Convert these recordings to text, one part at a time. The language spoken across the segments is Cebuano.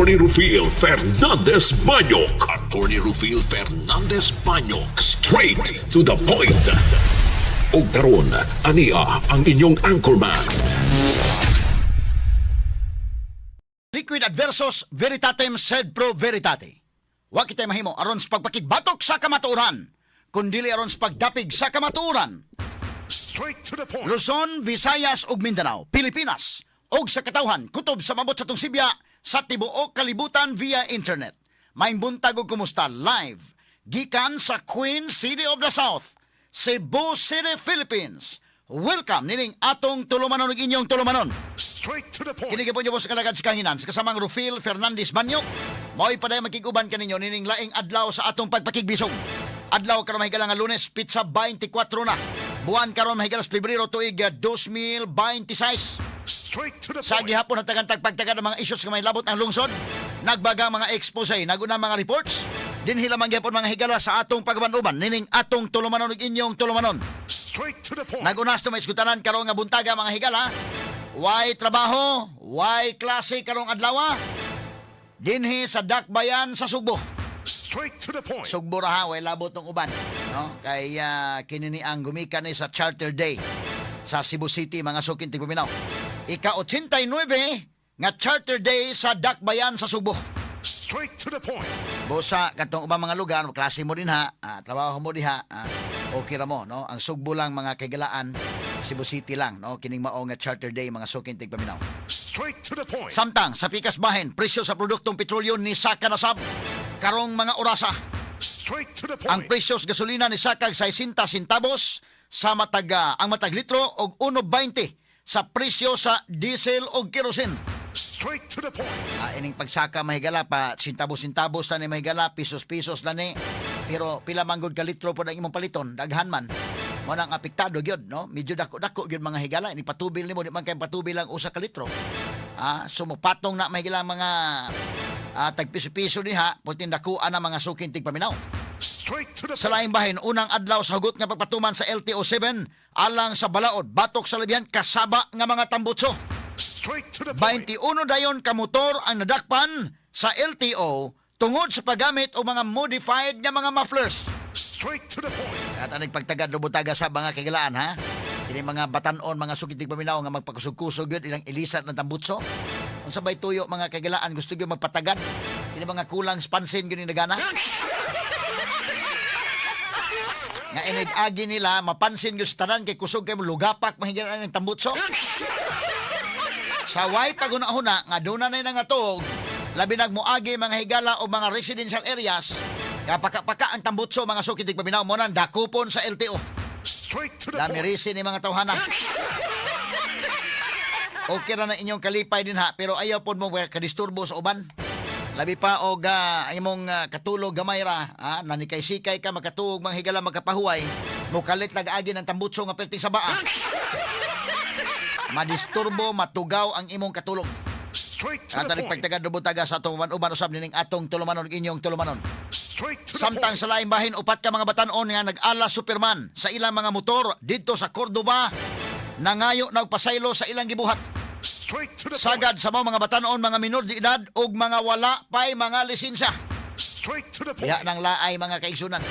Attorney Rufil Fernandez Banyok. Attorney Rufil Fernandez Banyok. Straight to the point. Og karon, ania ang inyong anchorman. Liquid adversus veritatem sed pro veritate. Wa kitay mahimo aron sa pagpakigbatok sa kamatuoran, kundili aron sa pagdapig sa kamatuoran. Straight to the point. Luzon, Visayas ug Mindanao, Pilipinas ug sa katawhan kutob sa mabot sa atong sibya sa tibuok kalibutan via internet. Maayong buntag ug kumusta live gikan sa Queen City of the South, Cebu City, Philippines. Welcome nining atong tulumanon ug inyong tulumanon. Straight to the point. Kini gyapon nyo sa kalagad sa kanginan sa kasamang Rufil Fernandez Banyok. Mao'y paday makig-uban kaninyo nining laing adlaw sa atong pagpakigbisog. Adlaw karon, mahigala nga Lunes, petsa 24 na. Buwan karon, mahigala, sa Pebrero, tuig 2026. Straight to the Sa point. gihapon natagan pagtaga ng mga issues nga may labot ang lungsod, nagbaga mga expose, naguna mga reports, dinhi lamang gihapon, mga higala, sa atong pagban-uban nining atong tulumanon ug inyong tulumanon. Straight to the point. Nagunas to may iskutanan karong nga buntaga, mga higala. Way trabaho, way klase karong adlaw dinhi sa Dakbayan sa Sugbo. Straight to the point. Sugbo ra ha, way labot ng uban, no? Kay kini ni ang gumikan ni sa Charter Day sa Cebu City, mga suking tigpaminaw. Ika-89 nga Charter Day sa Dakbayan sa Sugbo. Straight to the point. Busa katong ubang mga lugar, klase mo din ha, trabaho mo diha, okay ra mo, no? Ang Sugbo lang, mga kaigalaan, Cebu City lang, no? Kining mao nga Charter Day, mga suking tigpaminaw. Straight to the point. Samtang sa pikas bahin, presyo sa produktong petrolyo ni saka na sab karong mga orasa. Straight to the point. Ang presyo sa gasolina ni sakag 60 centavos sa matag ang matag litro og 1.20 sa presyo sa diesel og kerosene. Straight to the point. Ining pagsaka, mahigala, pa centavos-centavos na ni, mahigala, pisos-pisos na ni. Pero pila man gud ka litro po ang imong paliton, daghan man. Mo nang apektado gyud, no? Medyo dako-dako gyud, mga higala, ini patubil nimo, di man kay patubil ang usa ka litro. So mopatong na, mahigala, mga tag piso-piso diha, pulting dakuan ang mga suking tigpaminaw. Straight to the Sa point. laing bahin, unang adlaw sa hugot nga pagpatuman sa LTO 7 alang sa balaod batok sa labihan kasaba nga mga tambutso. Straight to the point. 21 dayon ka motor ang nadakpan sa LTO tungod sa paggamit og mga modified nga mga mufflers. Straight to the point. At ang pagtagad lubutaga sa mga kagilaan ha. Kini mga batanon, mga sukitig paminaw nga magpakusog-kusog yun ilang ilisat ng tambutso. Unsa bay tuyo, mga kagilaan, gusto gyud magpatagad. Kini mga kulang spansin gyud ni nagana. Nga inig agi nila mapansin gyud sa tanan kay kusog kay lugapak mahigalaan ng tambutso. Sa way paguna-huna nga doon na nga tuog, labi nagmuagi, mga higala, o mga residential areas, kapaka-paka ang tambutso, mga sukitig paminaw, mo nang dakupon sa LTO. Straight to the Dami point. risi ni mga tawhana. Okay ra na inyong kalipay din ha, pero ayaw pod mo kadisturbo sa uban. Labi pa og ang imong katulog gamay ra, ha, nanikay-sikay ka makatuog, mga higala, makapahuway, mukalit lag-agi ng tambutso nga perti sa baa. Madisturbo, matugaw ang imong katulog. Straight to At the point. pagtagad lubutaga sa atong uban usab nining atong tulumanon ug inyong tulumanon. Straight to the Samtang point. sa laing bahin, upat ka mga batanon nga nag-ala Superman sa ilang mga motor didto sa Cordoba nangayo na og pasaylo sa ilang gibuhat. Straight to the point. Sagad sa mga batanon, mga minor de edad ug mga wala pay mga lisensya. Straight to the point. Diha nang laay, mga kaigsunan.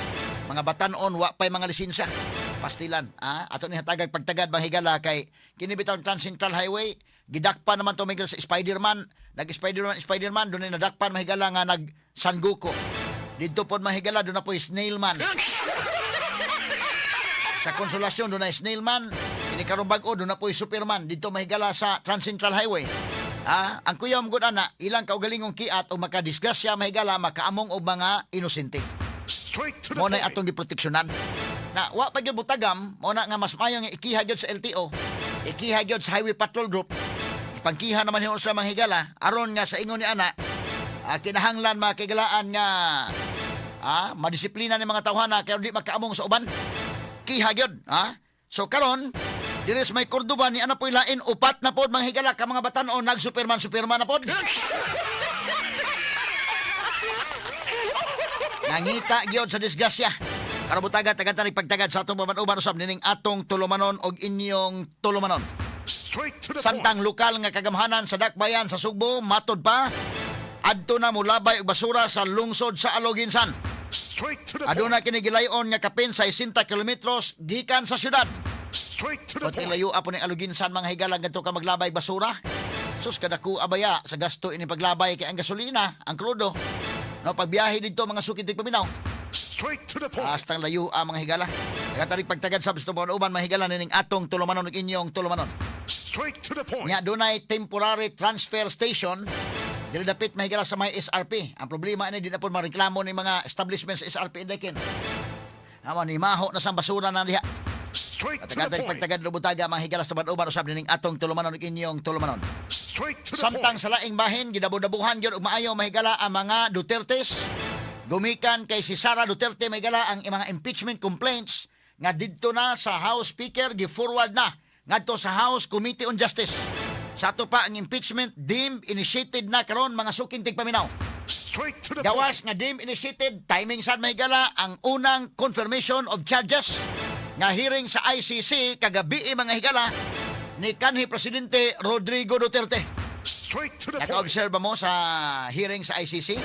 Mga batanon, wa pay mga lisensya. Pastilan, ato ni hatagag pagtagad, mga higala, kay kini bitawng Trans Central Highway gidakpan naman to mahigala sa Spider-Man, nag Spider-Man Spider-Man doon nadakpan, mahigala, nga nag San Goku. Didto pod, mahigala, doon na po Snailman. Sa Konsolasyon doon na Snailman, kini karon bag-o doon na po Superman dito, mahigala, sa Trans Central Highway. Ang kuya mo gud ana, ilang kaugalingong kiat o makadisgrasya, mahigala, makaamong og mga inosente. Straight to the Mo na point. atong giproteksyonan. Na wa pa gyud butagam, mo na nga mas maayo nga ikiha gyud sa LTO. Ikiha gyud sa Highway Patrol Group. Ipangkiha naman hinuon sa mga higala aron nga sa ingon ni ana, kinahanglan, mga kahigalaan, nga madisiplina ni mga tawhana kay di makaamong sa uban. Kiha gyud, ha? So karon diri sa may Cordoba ni ana po'y lain, upat na pod, mga higala, ka mga batan-on nag Superman Superman na pod. Nangita gyud sa disgrasya. Karon butaga tagan pagtagad sa atong paman-uban usab nining atong tulumanon og inyong tulumanon. Straight to the point. Samtang lokal nga kagamhanan sa Dakbayan sa Sugbo, matod pa Adto na mulabay og basura sa lungsod sa Aloginsan. Straight to the point. Aduna kini gilayon nga kapin sa 60 kilometros gikan sa syudad. Straight to the Pati point. layo po ni Aloginsan, mga higala, ganto ka maglabay basura. Sus, kadako abaya sa gasto ini paglabay kay ang gasolina, ang krudo. No, pagbiyahe dito, mga suki tigpaminaw. Straight to the point. Hastang layo ang mga higala. Nagatarik pagtagad sa gusto uban, mga higala, nining atong tulumanon ug inyong tulumanon. Straight to the point. Nya dunay temporary transfer station dili dapit, mahigala, sa may SRP. Ang problema ini, di na po mareklamo ni mga establishment sa SRP indekin. Amo ni maho na sang basura na diha. Straight to the Tagad point. pagtagad lubutaga, mga higala, sa uban usab nining atong tulumanon ug inyong tulumanon. Straight to the Samtang point. sa laing bahin, gidabo-dabuhan gyud og maayo, mahigala, ang mga Dutertes. Gumikan kay si Sara Duterte, mahigala, ang mga impeachment complaints nga didto na sa House Speaker gi-forward na ngadto sa House Committee on Justice. Sa ato pa ang impeachment deemed initiated na karon, mga suking tigpaminaw. Straight to the point. Gawas nga deemed initiated, timing sad, mahigala, ang unang confirmation of charges nga hearing sa ICC kagabi, mga higala, ni kanhi Presidente Rodrigo Duterte. Straight to the point. Naka-observe mo sa hearing sa ICC?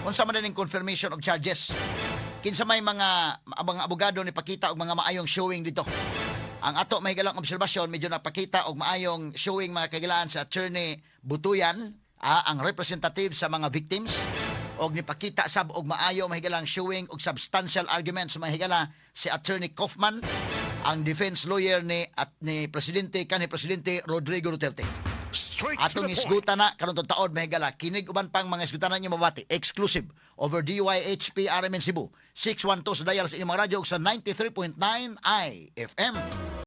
Unsa man din confirmation of charges? Kinsa may mga abogado ni pakita og mga maayong showing dito? Ang ato mahigalang obserbasyon, medyo napakita og maayong showing, mga kahigalaan, sa Attorney Butuyan, ang representative sa mga victims, og nipakita sab og maayo, mahigalang, showing og substantial arguments, mga higala, si Attorney Kaufman, ang defense lawyer ni at ni presidente kanhi Presidente Rodrigo Duterte. Straight to Atong the point. isgutan na karon taod, mahigala. Kinig uban pang mga isgutan na inyo mabati. Exclusive over DYHP RMN Cebu. 612 sa dial sa inyong mga radyo ug sa 93.9 IFM.